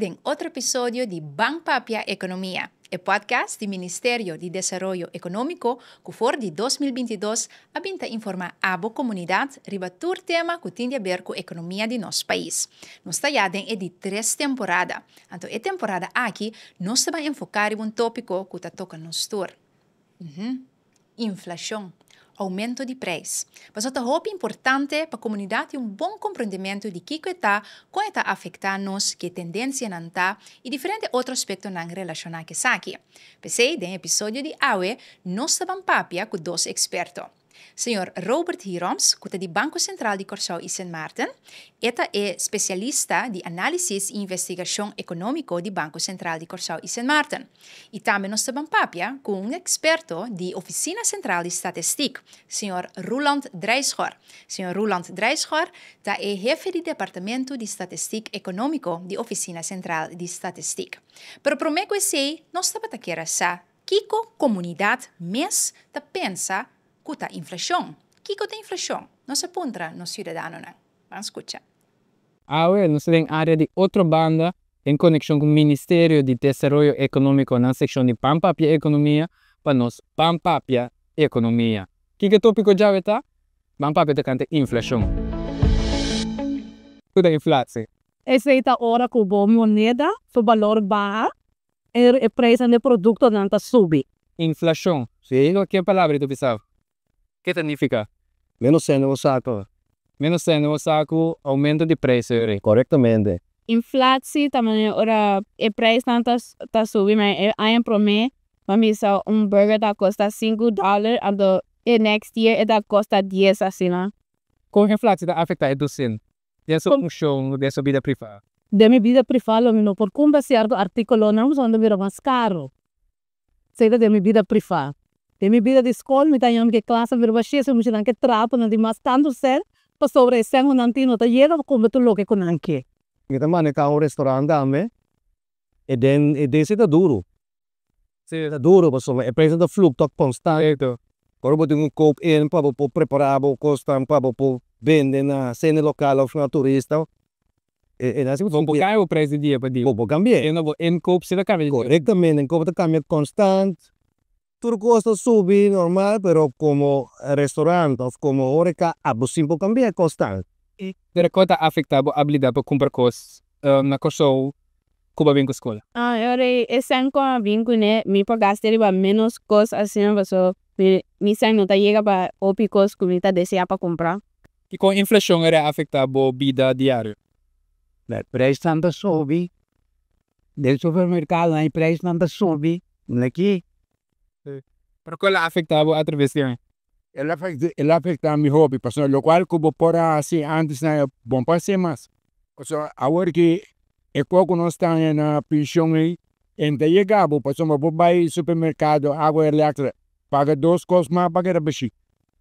den otro episodio di Ban Papia Ekonomia, e podcast di Ministerio di Desaroyo Ekonómiko ku for di 2022 a bin ta informá abo komunidat riba tur tema ku tin di aber ku ekonomia di nos pais. Nos ta ya den e di tres temporada, anto e temporada aki nos ta ban enfoká riba un tópiko ku ta toka nos tur. Inflashon, oumento di preis. Pasobra ta hopi importante pa komunidat tin un bon komprondementu di kiko e ta, kon e ta afektá nos, ke tendensianan ta i diferente otro aspektonan relashoná ku esaki. P'esei den episodio di awe nos ta ban papia ku dos eksperto. Señor Robert Hiroms, ku ta di Banko Sentral di Kòrsou i Sint Maarten. E ta e spesialista di análisis i investigashon ekonómiko di Banko Sentral di Kòrsou i Sint Maarten. I tambe nos ta ban papia ku un eksperto di Ofisina Sentral di Statistik, señor Roeland Drijschor. Señor Roeland Drijschor ta e hefe di Departamentu di Statistik Ekonómiko di Ofisina Sentral di Statistik. Pero promé ku esei nos tabata kier a sa kiko komunidat mes ta pensa ku ta inflashon. Kiko ta inflashon? Nos a puntra nos siudadanonan. Ban skucha. Awe nos ta den área di Otrobanda den konekshon ku Ministerio di Desaroyo Ekonómiko nan sekshon di Ban Papia Ekonomia pa nos Ban Papia Ekonomia. Kiko e tópiko djawe ta? Ban papia tokante inflashon. Kiko ta inflatsie? Esei ta ora ku bo moneda su balor baha e prijsnan di produktonan ta subi. Inflashon. Sí. Ke palabra ta bisa? Ke ta nifiká? Ménos sèn den bo saku. Ménos sèn den bo saku, oumento di preis eri. Korektamente. Inflatsie ta manera ora e prijsnan ta subi, ma e aña promé ban bisa un burger ta kosta $5 anto e next year e ta kosta 10 asina. Kon inflatsie ta afektá e dosente den su funshon den su bida privá? Den mi bida privá lo mi no por kumpra sierto artíkulonan pasobra nan ta bira mas karu. Esei ta den mi bida privá. Den mi bida di skol mi ta haña ku e klas a bira bashí, esei muchanan ke traha pa nan tin mas tantu sèn pasobra e sèn ku nan tin no ta yega pa kumpra tur loke ku nan ke. Mi ta maneha un restaurant tambe e den e den si ta duru. Si. Ta duru pasobra e preisnan ta fluktua konstant. Korekto. Ora bo tin un koop in pa bo por prepara bo kosnan pa bo por bende na sende lokal of na turista e e nan si Bo por kambia bo preis di dia pa dia. Bo por kambia. E no bo inkoop si ta kambia di dia. Korektamente inkoop ta kambia konstant. Tur kos ta subi normal pero komo restaurant of komo horeca abo sin por kambia konstant. Pero kua ta afektá bo abilidat pa kumpra kos na Kòrsou ku bo a bin ku skol? Ora e sèn ku a bin kuné mi por gasta riba ménos kos asina pasobra mi sèn no ta yega pa hopi kos ku mi ta deseá pa kumpra. Kiko inflashon a afektá bo bida diario? E prijsnan ta subi, den supermerkadonan e prijsnan ta subi, aki. Pero kua a afektá bo atraves di aña? El a el a afecta mi hopi pasobra locual cu bo por a haci antes nan bo no por haci mas. Pasobra awor ki e cos cu nos ta haña na pension ey e no ta yega bo pasobra bo bay supermercado agua electrica paga dos cos mas pa keda bashí.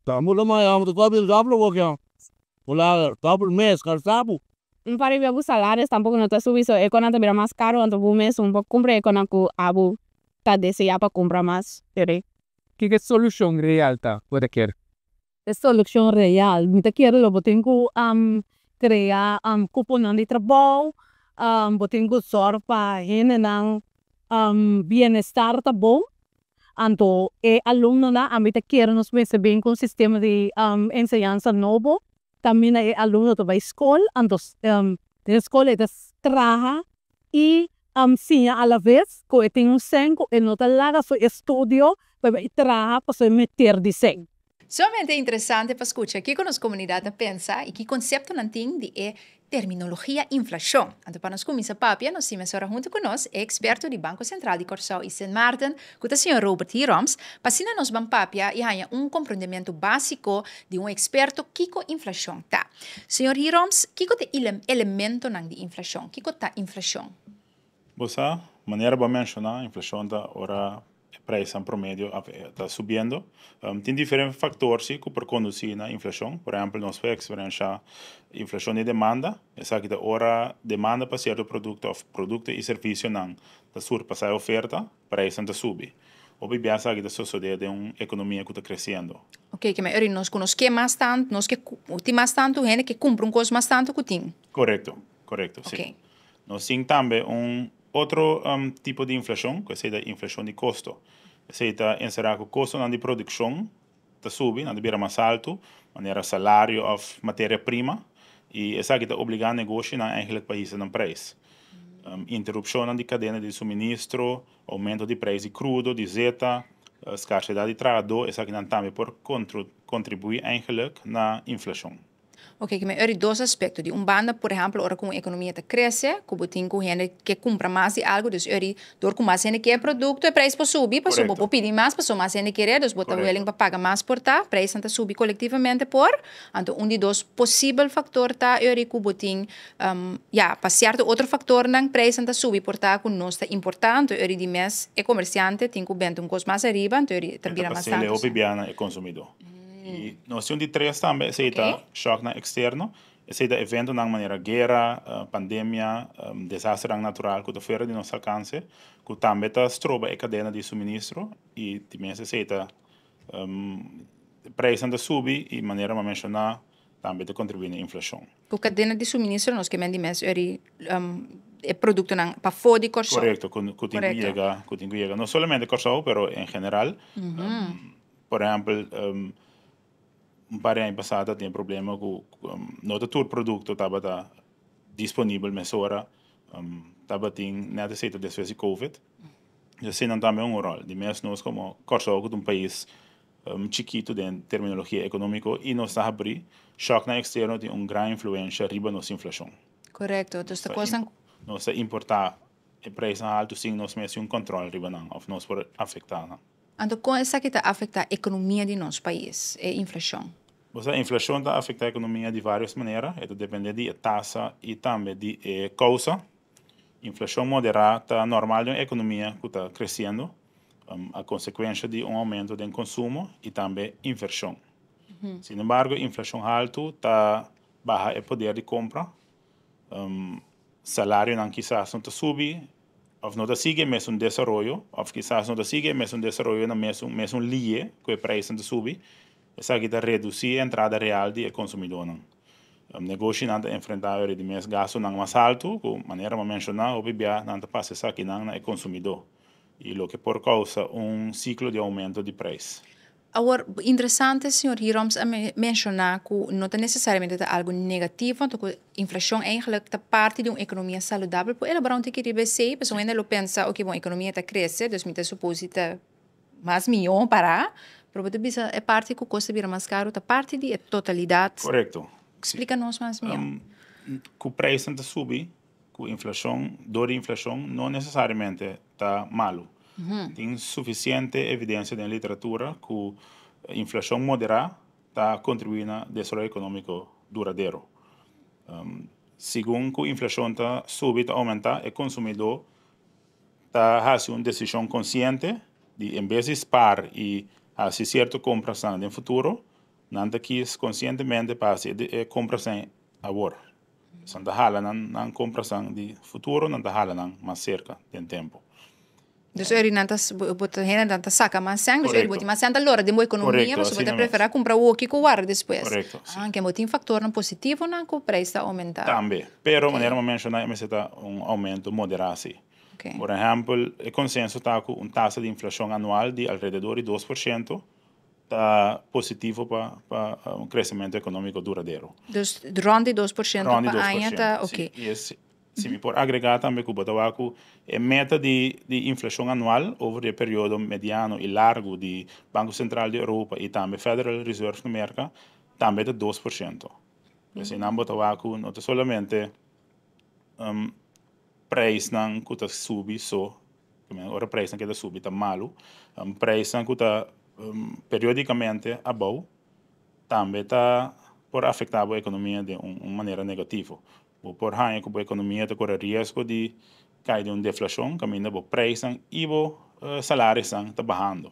Tambu ta maya amo ta papia dòbel awor ke Kulaga dòbel mes karsabu. Un par di bia bo salaris tampoco no ta subi so e conan ta bira mas caro anto bo mes un por cumpra e conan cu abo ta desea pa cumpra mas. Kiko e solushon real ta, bo ta kere? E solushon real, mi ta kere lo bo tin ku krea kuponan di trabou, bo tin ku sòrg pa hendenan bienestar ta bon, anto e alumnonan ami ta kere nos mester bin ku un sistema di enseñansa nobo, kaminda e alumno ta bai skol, anto den skol e ta traha i siña alaves ku e tin un sèn ku e no ta laga su estudio pa e bai traha pasobra e meter di sèn. Sumamente interesante pa skucha kiko nos komunidat ta pensa i ki konseptonan tin di e terminologia inflashon. Anto pa nos kuminsá papia nos tin mesora huntu ku nos e eksperto di Banko Sentral di Kòrsou i Sint Maarten ku ta señor Robert Hiroms pa asina nos ban papia i haña un komprondementu básiko di un eksperto kiko inflashon ta. Señor Hiroms, kiko ta e elementonan di inflashon? Kiko ta inflashon? Bo sa, manera bo a menshoná, inflashon ta ora e preisnan promedio ta subiendo. Tin diferente faktor si ku por kondusí na inflashon. Por ehèmpel, nos por eksperenshá inflashon di demanda. Esaki ta ora demanda pa sierto produkto òf produkto i servisionan ta surpasá e oferta, preisnan ta subi. Hopi bia esaki ta sosodé den un ekonomia ku ta kresiendo. Oke, ke men eri nos ku nos ke mas tantu, nos ke tin mas tantu hende ke kumpra un kos mas tantu ku tin. Korekto, korekto, si. Oke. Nos tin tambe un otro tipo di inflashon, ku esei ta inflashon di kosto. Esei ta enserá ku kostonan di produkshon ta subi, nan ta bira mas altu, manera salario òf materia prima, i esaki ta obligá negoshinan eigenlijk pa hisa nan preis. Interupshonnan di kadena di suministro, oumento di preis di krudo, di zeta, skarsedat di trahadó, esakinan tambe por kontribuí eigenlijk na inflashon. Ok, ke men ori dos aspekto. Di un banda, por ehèmpel, ora ku un ekonomia ta krese, ku bo tin ku hende ke kumpra mas di algu, dus ori dor ku mas hende ke e produkto, e preis por subi, pasobra bo por pidi mas, pasobra mas hende kere, dus bo ta willing pa paga mas por ta, preisnan ta subi kolektivamente por. Anto un di dos posibel faktor ta ori ku bo tin, ya, pa sierto otro faktornan preisnan ta subi por ta ku nos ta importá, anto ori di mes e komersiante tin ku benta un kos mas ariba, anto ori ta E ta bira mas pas'é tantu. hopi bia na e konsumidó. I nocion di tres tambe esei ta shocknan externo, esei ta eventonan manera guera, pandemia, desasternan natural ku ta fuera di nos alkanse, ku tambe ta stroba e kadena di suministro i di mes esei ta preisnan ta subi i manera mi a menshoná tambe ta kontribuí na inflashon. Ku kadena di suministro nos ke men di mes eri e produktonan pafó di Kòrsou. Korekto, ku tin ku yega, ku tin ku yega no solamente Kòrsou pero en general. Por ehempel, un par di aña pasá ta tin problema ku no ta tur produkto tabata disponibel mesora, tabatin nèt esei ta despues di covid, eseinan tambe un ròl. Di mes nos komo Kòrsou ku ta un pais chikitu den terminologia ekonómiko i nos ta habrí, shòknan eksterno tin un gran influensha riba nos inflashon. Korekto, dus ta kosnan. Nos ta importá e preisnan haltu sin nos mes tin un kòntròl riba nan òf nos por afektá nan. Anto kon esaki ta afektá ekonomia di nos pais, e inflashon? Bo sa, inflashon ta afektá ekonomia di vários manera. E ta dependé di e tasa i tambe di e kousa. Inflashon moderá ta normal den un ekonomia ku ta kresiendo a konsekuensha di un oumento den konsumo i tambe invershon. Sinembargo, inflashon haltu ta baha e poder di kompra. Salarionan kisas no ta subi òf no ta sigui e mesun desaroyo òf kisas no ta sigui e mesun desaroyo na mesun mesun lie ku e preisnan ta subi, esaki ta redusí e entrada real di e konsumidónan. Negoshinan ta enfrentá ora di mes gastunan mas haltu ku manera mi a menshoná hopi bia nan ta pasa esakinan na e konsumidó i loke por kousa un siklo di oumento di preis. Awor, interesante señor Hiroms a menciona cu no ta necesariamente ta algo negativo, anto cu inflacion eigenlijk ta parti di un economia saludabel. Por elabora un tiki riba esey? Pasobra un hende lo pensa, ok, bon, economia ta crece, dus mi ta supose ta mas mijo para, pero bo ta bisa e parti cu cos ta bira mas caro ta parti di e totalidad. Correcto. Explica nos mas mijo. Cu prijsnan ta subi, Ku inflashon, dor di inflashon no nesesariamente ta malu. Tin sufisiente evidensia den literatura ku inflashon moderá ta kontribuí na desaroyo ekonómiko duradero. Segun ku inflashon ta subi, ta oumentá, e konsumidó ta hasi un desishon konsiente di en bes di spar i hasi sierto komprasnan den futuro, nan ta kis konsientemente pa hasi e komprasnan awor. Nan ta hala nan nan komprasan di futuro, nan ta hala nan mas serka den tempu. Dus eri nan ta, bo ta hende nan ta saka mas sèn, dus eri bo tin mas sèn ta lora den bo ekonomia, pasobra bo ta prefera kumpra woki ku warda despues. Korekto, si. Ah, bo tin faktornan positivonan ku preis ta oumentá. Tambe, pero manera mi a menshoná e mester ta un oumento moderá si. Por ehèmpel, e konsenso ta ku un tasa di inflashon anual di alrededor di 2% ta positivo pa pa un crecemento economico duradero. Dus rond di 2% Rond di pa dos aña por ta ciento, oké. si. I es, si mi por agrega tambe cu bo ta wak cu e meta di di inflacion anual over di e periodo mediano y largo di Banco Central di Europa y tambe Federal Reserve na Merca tambe ta 2%. Asina bo ta wak cu no ta solamente Prijsnan ku ta subi so, ora prijsnan keda subi ta malu. Prijsnan ku ta periodikamente abou tambe ta por afektá bo ekonomia den un manera negativo. Bo por haña ku bo ekonomia ta kore riesgo di kai den un deflashon kaminda bo prijsnan i bo salarisnan ta bahando.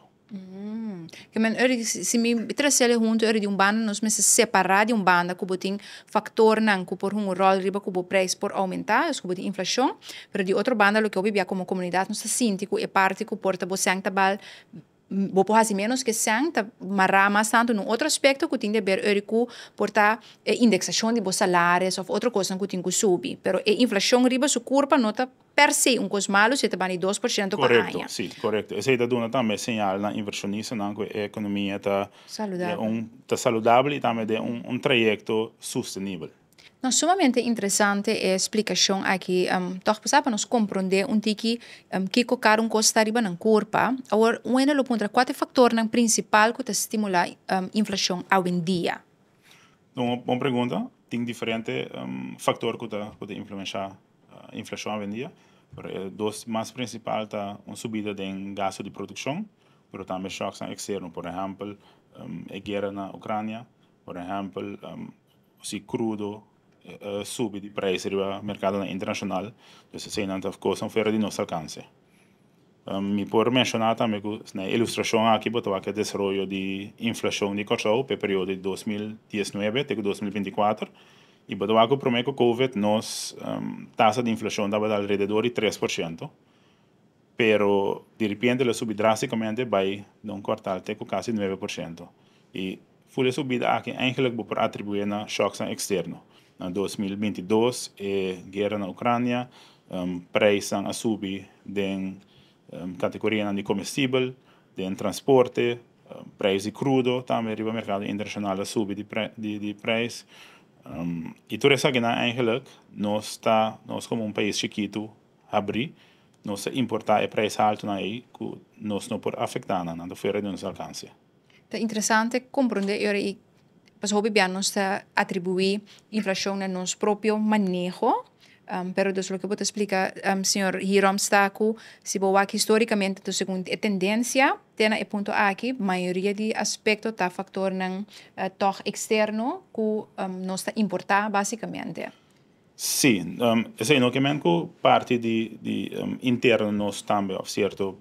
Ke men ora si mi trasel e huntu ora di un banda nos mester separá di un banda ku bo tin faktornan ku por hunga un ròl riba ku bo preis por oumentá, dus ku bo tin inflashon, pero di otro banda loke hopi bia komo komunidat nos ta sinti ku e parti ku por ta bo sèn ta bal Bo por hasi ménos ku esei, ta mará mas tantu na un otro aspekto ku tin di ber ku por ta indeksashon di bo salario òf otro kos ku tin ku subi. Pero e inflashon riba su kurpa no ta per se un kos malu si ta bani 2% pa aña. Sí, korekto. Esei ta duna tambe señal na invershonistanan ku e ekonomia ta saludabel, ta saludabel i tambe den un trayekto sostenibel. No, sumamente interesante e splikashon aki. Toch pa nos komprondé un tiki kiko kada un kos ta riba nan kurpa. Awor, un lo puntra, kua ta e faktornan prinsipal ku ta stimulá inflashon awendia? Un bon pregunta. Tin diferente faktor ku ta influensiá inflashon awendia. Pero dos mas prinsipal ta un subida di gastu di produkshon, pero tambe shocks eksterno, por ehèmpel, e guera na Ukrania, por ehèmpel, si krudo subi di preis riba merkado internashonal, anto esei ta kos fuera di nos alkanse. Mi por menshoná tambe ku na ilustrashon aki bo ta wak e desaroyo di inflashon di Kòrsou pa e periodo di 2019 te 2024 i bo ta wak ku promé ku COVID nos tasa di inflashon tabata alrededor di 3%, pero di repente el a subi drástikamente bai un kuartal te ku kasi 9%. I full e subida aki eigenlijk bo por atribuí na shocks eksterno. Na 2022, e guera na Ukrania, preisnan a subi den kategoria di komestibel, di transporte, preis di krudo tambe riba merkado internashonal a subi di preis. I tur esakinan eigenlijk nos komo un pais chikitu habrí, nos ta importá e preis haltu ei ku nos no por afektá, nan ta fuera di nos alkanse. Ta interesante komprondé i pas hopi bia nos ta atribuí inflashon na nos propio maneho, pero dus loke bo ta splika, señor Hiram, ta ku si bo wak histórikamente, anto segun e tendensia, te na e punto aki, mayoria di aspekto ta faktornan toch eksterno ku nos ta importá básikamente. Sí, esei no ke men ku parti di interno nos tambe, òf sierto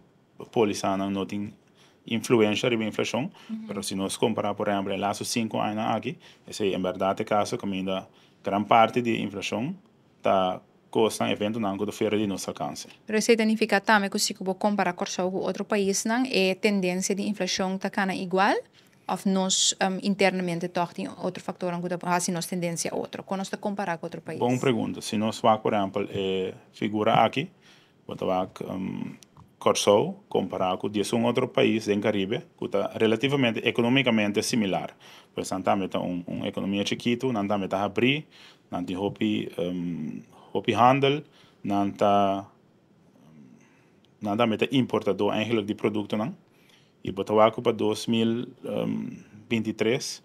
polisianan no tin influensia riba inflashon, pero si nos kompará, por ehèmpel, e lastu 5 aña aki, esei en berdat e kaso kaminda gran parti di inflashon ta kosnan, eventonan ku ta fuera di nos alkanse. Pero esei ta nifiká tambe ku si bo kompará Kòrsou ku otro paisnan, e tendensia di inflashon ta kana igual, òf nos internamente toch tin otro faktornan ku ta hasi nos tendensia otro? Kon nos ta kompará ku otro pais? Bon pregunta. Si nos wak, por ehèmpel, e figura aki, bo ta wak Kòrsou kompará ku 11 otro pais den Karibe, ku ta relativamente ekonómikamente similar. Pues nan tambe ta un ekonomia chikitu, nan tambe ta habrí, nan tin hopi handel, nan tambe ta importadó eigenlijk di produktonan. I bo ta wak pa 2023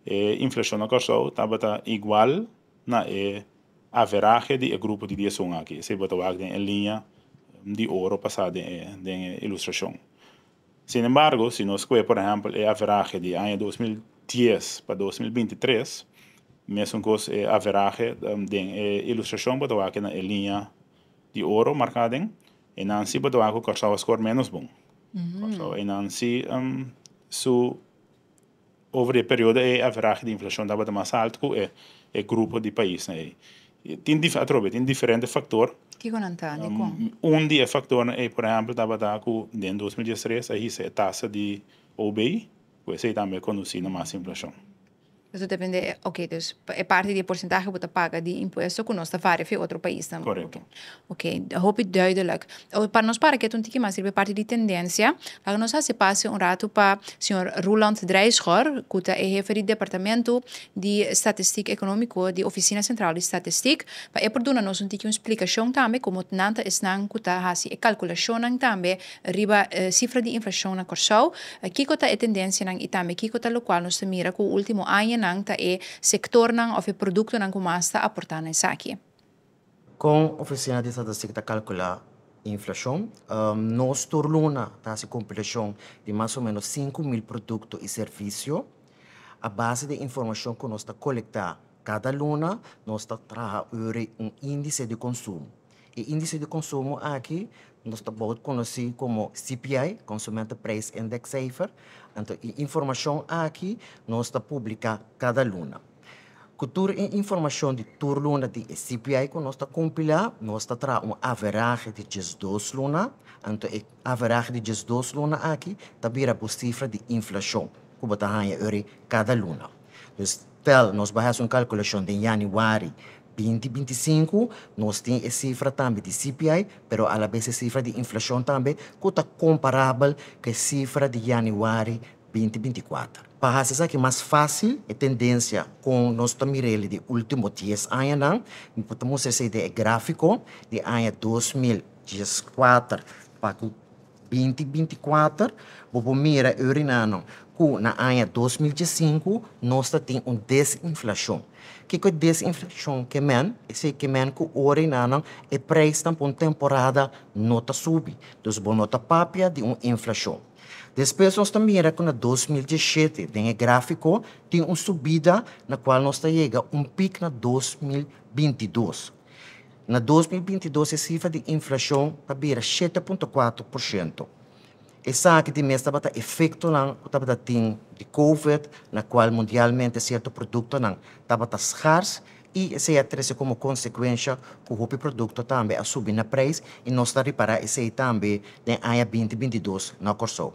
e inflashon na Kòrsou tabata igual na e averahe di e grupo di 11 aki. Esei bo ta wak den e liña di oro pasá den e ilustrashon. Sin embargo, si nos kohe, por ehèmpel, e averahe di aña 2010 pa 2023, mesun kos e averahe den e ilustrashon, bo ta wak na e liña di oro marká den, einan sí bo ta wak ku Kòrsou a score menos bon. Kòrsou einan sí su over e periodo e averahe di inflashon tabata mas haltu ku e grupo di paisnan ei. Tin atrobe, tin diferente faktor. Kiko nan ta, dikon? Un di e faktornan ei, por ehèmpel, tabata ku den 2013 a hisa e tasa di OB, ku esei tambe a kondusí na mas inflashon. Eso depende, ok, dus e parti di porsentahe ku ta paga di impuesto ku nos ta varia fi otro paisnan. Korekto. Ok, hopi duidelijk. Pa nos para ketu un tiki mas riba e parti di tendensia, laga nos hasi pase un ratu pa señor Roland Drijschor, ku ta e hefe di departamento di Statistiek Ekonómiko di Ofisina Sentral di Statistiek, pa e por duna nos un tiki un splikashon tambe, komo nan ta esnan ku ta hasi e kalkulashonnan tambe riba sifra di inflashon na Kòrsou, kiko ta e tendensianan i tambe kiko ta lokual nos ta mira ku último añanan ta e sektornan òf e produktonan ku mas ta aportá na esaki. Kon Ofisina di Statistik ta kalkulá inflashon? Nos tur luna ta hasi kompilashon di mas o ménos 5.000 produkto i servisio. A base di informashon ku nos ta kolektá kada luna, nos ta traha un índise di konsumo. E índise di konsumo aki nos ta konosí komo CPI, Consumentenprijsindexcijfer. Anto, e informashon aki nos ta publiká kada luna. Ku tur e informashon di tur luna di e CPI ku nos ta kompilá, nos ta traha un averahe di 12 luna, anto e averahe di 12 luna aki ta bira bo sifra di inflashon ku bo ta haña ori kada luna. Dus stel nos bai hasi un kalkulashon den yanüari 2025, nos tin e sifra tambe di CPI, pero alabes e sifra di inflashon tambe ku ta komparabel ku e sifra di yanüari 2024. Pa hasi esaki mas fásil, e tendensia ku nos ta mir'é di último 10 añanan, mi por ta mustra esei den e gráfiko di aña 2014 pa 2024, bo por mira einan ku na aña 2015 nos tin un desinflashon. Kiko desinflashon ke men? Esei ke men ku ora einan e preisnan pa un temporada no ta subi. Dus bo no ta papia di un inflashon. Despues nos ta mira ku na 2017, den e gráfiko, tin un subida na kual nos ta yega un pik na 2022. Na 2022 e sifra di inflashon a bira 7,4%. Esaki di mes tabata efektonan ku tabata tin di COVID, na kual mundialmente sierto produktonan tabata skars i esei a trese komo konsekuensia ku hopi produkto tambe a subi na preis i nos ta ripará esei tambe den aña 2022 na Kòrsou.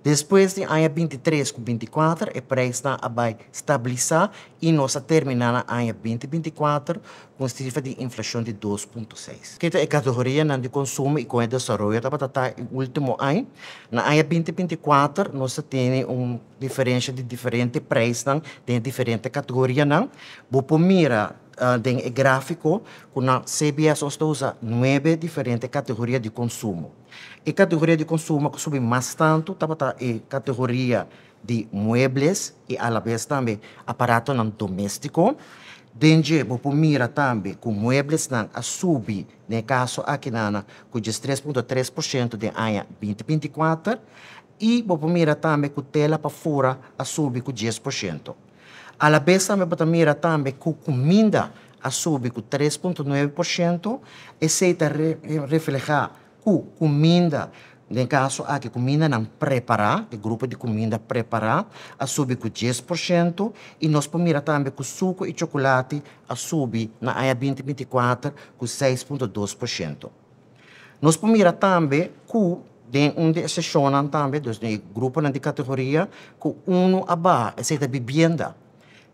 Despues di aña 23 ku 24, e preisnan a bai stabilisá i nos a terminá na aña 2024 ku sifra di inflashon di 2,6. Ku e kategorianan di konsumo i ku e desaroyo tabata ta último aña. Na aña 2024 nos tin un diferensia di diferente preisnan, den diferente kategorianan. Bo por mira den e gráfiko ku na CBS nos ta usa nuebe diferente kategoria di konsumo. E kategoria di konsumo ku a subi mas tantu tabata e kategoria di muebles i alabes tambe aparatonan doméstiko. Den dje, bo por mira tambe ku mueblesnan a subi, den kaso aki na ku 3,3% den aña 2024 i bo por mira tambe ku tela pa fura a subi ku 10%. Alabes tambe bo por mira tambe ku kuminda a subi ku 3,9%, esei ta reflehá ku kuminda, den kaso aki kumindanan prepará, e grupo di kuminda prepará, a subi ku 10% i nos por mira tambe ku suku i chokolati a subi na aña 2024 ku 6,2%. Nos por mira tambe ku den un di e sekshonnan tambe, dus den gruponan di kategoria, ku unu a baha, esei ta bibienda.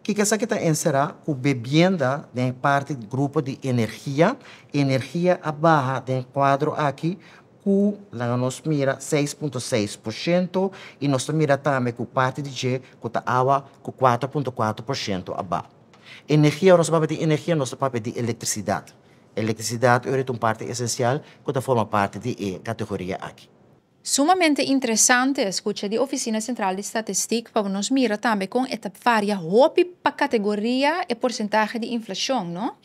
Kiko esaki ta enserá? Ku bibienda den parti grupo di energia, energia a baha den kuadro aki ku laga nos mira 6,6% i nos mira tambe ku parti di dje ku ta awa ku 4,4% a baha. Energia, nos papia di energia, nos papia di elektrisidat. Elektrisidat ta un parti esensial ku ta forma parti di e kategoria aki. Sumamente interesante skucha di Ofisina Sentral di Statistika pa nos mira tambe kon e ta varia hopi pa kategoria e porsentahe di inflashon, no?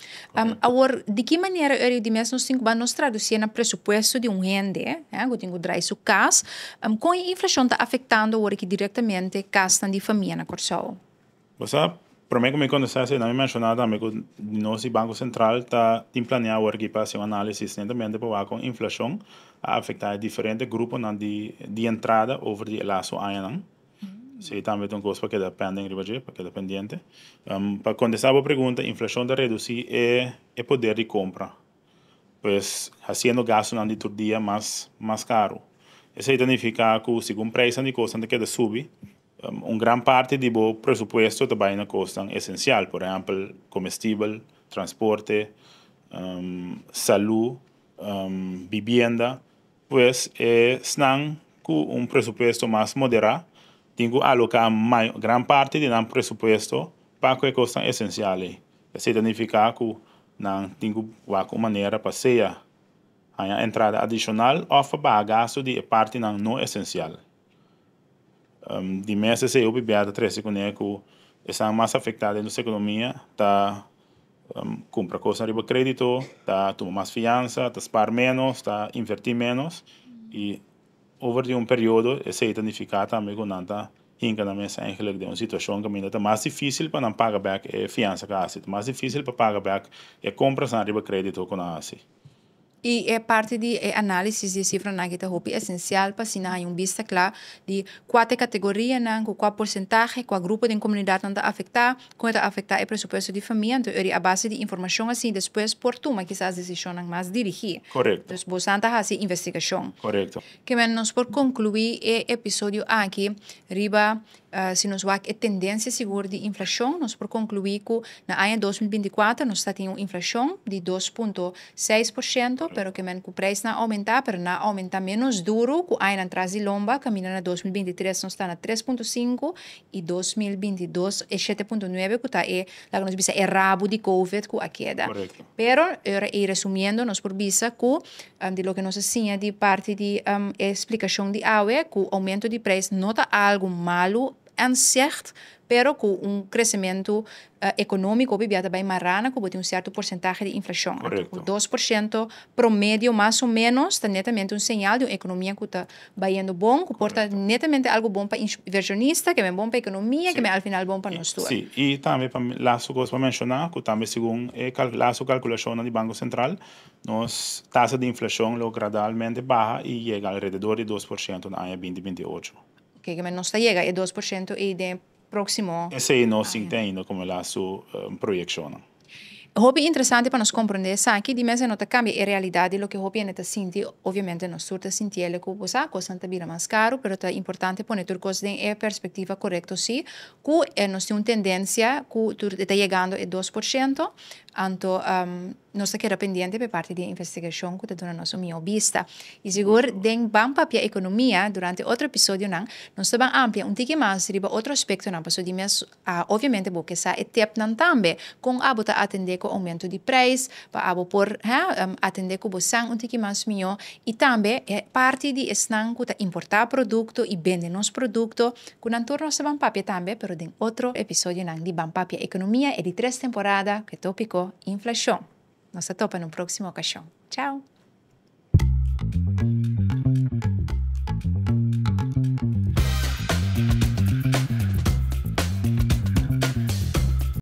Awor, di ki manera e di mes nos tin ku nos tradusí na presupuesto di un hende, ku tin ku drai su kas, kon e inflashon ta afektando awor aki direktamente kas di famia na Kòrsou? Bo, promé ku mi kontestá, mi a menshoná tambe ku nos Banko Sentral ta tin planeá aki pa hasi un análisis netamente pa kon inflashon a afektá diferente gruponan di entrada over di lastu añanan. Si tambe tin un kos pa keda pending riba pa keda pendiente. Pa kontestá e pregunta, inflashon ta redusí e poder di kompra. Pues, hasiendo gastunan di tur dia mas karu. Esei ta nifiká ku segun preis di kos ta keda subi, un gran parti di bo presupuesto ta bai na kos esensial, por ehèmpel, komestibel, transporte, salú, bibienda, pues esnan ku un presupuesto mas moderá, tin ku aloká gran parti di nan presupuesto pa e kos esensial. Esei ta nifiká ku nan tin ku un manera pa sea entrada adishonal òf pa gastu di partinan no esensial. Di mes esei hopi bia ta trese kuné ku esnan mas afektá den nos ekonomia ta kumpra kos riba krédito, ta tuma mas fiansa, ta spar ménos, ta invertí ménos i over di un periodo esei ta nifiká tambe ku nan ta hinka nan mes eigenlijk den un situashon ku ta mas difísil pa nan paga bèk e fiansa ku hasi, mas difísil pa paga bèk e kompras riba krédito ku nan hasi. I e parti di e análisis di sifranan aki ta hopi esensial pa asina haña un bista kla di kua ta e kategorianan, ku kua porsentahe, kua grupo den komunidatnan ta afektá, kon e ta afektá e presupuesto di famia. Anto eri a base di informashon asina despues por tuma kisas desishonnan mas dirigí. Korekto. Dus bosan ta hasi investigashon. Korekto. Kemen nos por konkluí e episodio aki riba Si nos wak e tendensia sigur di inflashon, nos por konkluí ku na aña 2024 nos ta tin un inflashon di 2.6%, pero ke men ku preisnan a oumentá, pero nan a oumentá ménos duru ku añanan tras di lomba, kaminda na 2023 nos ta na 3.5 i 2022 e 7.9 ku ta e, laga nos bisa, e rabu di covid ku a keda. Pero, ora ei resumiendo nos por bisa ku di loke nos a siña di parti di e splikashon di awe ku oumento di preis no ta algu malu an sich, pero ku un kresementu ekonómiko hopi bia ta bai mará na ku bo tin un sierto porsentahe di inflashon. Anto ku 2% promedio mas o ménos ta netamente un señal di un ekonomia ku ta bayendo bon, ku por ta netamente algu bon pa invershonista, ke men bon pa ekonomia, ke men al final bon pa nos tur. Sí, i tambe pa lastu kos pa menshoná ku tambe segun e lastu kalkulashonnan di Banko Sentral, Nos tasa di inflashon lo gradualmente baha i yega alrededor di 2% na aña 2028. Oke, ke men nos ta yega e 2% ei den e próksimo aña. Esei nos sin tin ainda komo la su proyekshonnan. Hopi interesante pa nos komprondé esaki, di mes e no ta kambia e realidat di loke hopi hende ta sinti, obviamente nos tur ta sintiel ku bo sa kosnan ta bira mas karu, pero ta importante pone tur kos den e perspektiva korekto si, ku nos tin un tendensia ku tur e ta yegando e 2%, anto Nos ta keda pendiente pa e parti di e investigashon ku ta duna nos un mihó bista. I sigur den Ban Papia Ekonomia, durante otro episodionan, nos ta ban amplia un tiki mas riba otro aspektonan pasobra di mes obviamente bo ke sa e tepnan tambe kon abo ta atendé ku oumento di preis pa abo por atendé ku bo san un tiki mas mihó i tambe e parti di esnan ku ta importá produkto i bende nos produkto ku nan tur nos ta ban papia tambe pero den otro episodionan di Ban Papia Ekonomia e di tres temporada ku e tópiko Inflashon. Nos ta topa na un próksimo okashon. Chao!